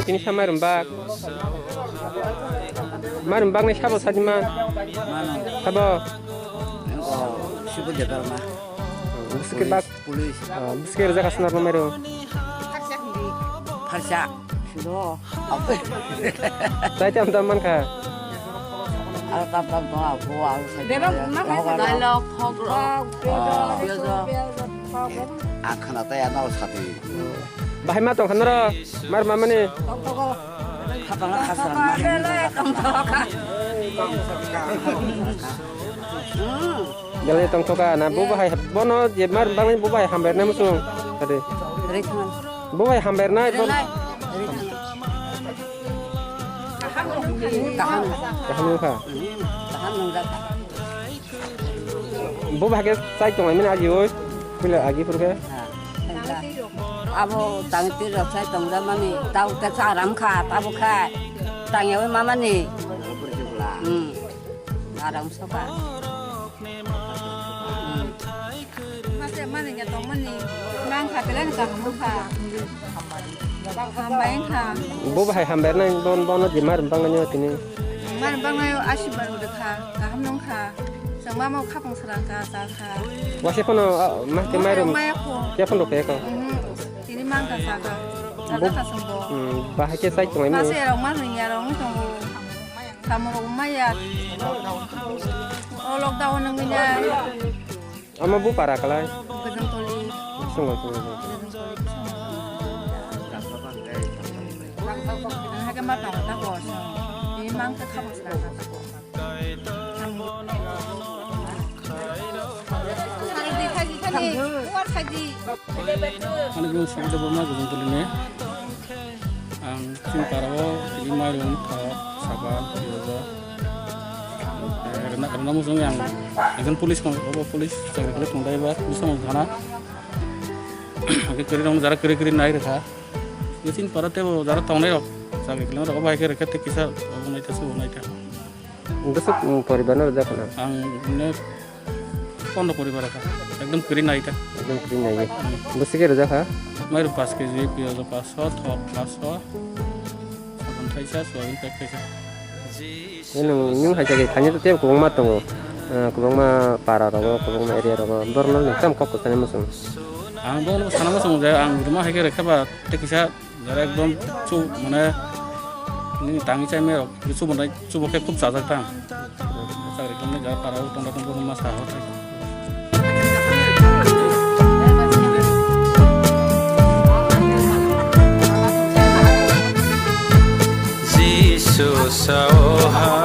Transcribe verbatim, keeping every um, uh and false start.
Tini sa mairum bak. Mairum bak ni sabo sajima. Mano. Sabo. Engko Subu Debbarma. Bwswk bak. Police. Ah, bwswk rwjak aswk narwkma mairum. Pharsa. Sudo. Chai tam tam mankha. Aro tam tam tong, abo aro sai. Bebak ma khai dialog, hok rok. Ah. Ang khana tai ano sati. Bahai ma tongkha noro, mar mamani. Khapang khasa. Belai tongthoka na bo bahai bono je mar bangni bo bahai hamber na musung. Ade. Bo bahai hamber na bo. Kaham. Kaham kha. Kaham nung jaka. Bo bahai khe chai tong mani agi oi. Pila agi phur khe. Abo tang ti rok chai tong da mani. Tau ta cha aram kha, tabo kha. Tang yawi mamani. Hmm. Aram soka. Hmm. Mase mani ya tong mani. Mang kha pila ni kaham kha. Hambai wngkha. Bo bahai hambai nai bon bono je mar bang nai tini. Mar bang nai asirwad rw kha, kaham nung kha. Chwng mama khapang srang kha, cha kha. Wase phano, ah, ma ke mairum. Maya kho. Ke phano ke ko. Mhm. Tini mang kha cha kha. Cha kha sung bo. Hmm, bahai ke sai tongai mo. Mase rok ma hwnya rok wng tongo. Samung rok maya. O lockdown nang nai. Ama bu para kalai? Gajang toli. Sungai sungai. Gajang toli. Ang hake ma tong ta go. Ini mang ke khabu sila ta go. Sari di khaji khaji. Uar khaji. Ani gung sung de buma gajang toli ne. Ang chini para o tini mairum tha saba yoga. Rwna, rwna muchung yang ekjon police kong, obo police chakri khlai tong dai ba, police kong thana. Hake kwrwi rok jara kwrwi kwrwi nai rwkha. Chini para tebo jara tongnai rok chakri khlai rok obo hai khe rwkha tei kisa obo nai ta se obo nai ta. Bwswk, mm, poribar no rwjak khna? Ang bini pondro poribar kha. Ekdom kwrwi nai ta. Ekdom kwrwi nai. Bwswk khe rwjak kha? Mairum paanch kg, piyaj paanch sho, thok paanch sho, sabun thaisa, soyabin pack thaisa. Nwng, nwng hai khe thani to tei kwbangma tongo. Ah, kwbangma para rogo, kwbangma area rogo. Borok no nwng tamo kok kwchani muchung? Ang bo sana muchung je ang rwma hai khe rwkha ba tei kisa Jara ekdom chu mane nini tangwi chaimai rok, chu bo nai, chu bo khe khub chajak tang. Chakri khlai jara para o tong tong ma sa ho thai. Jisu sao ha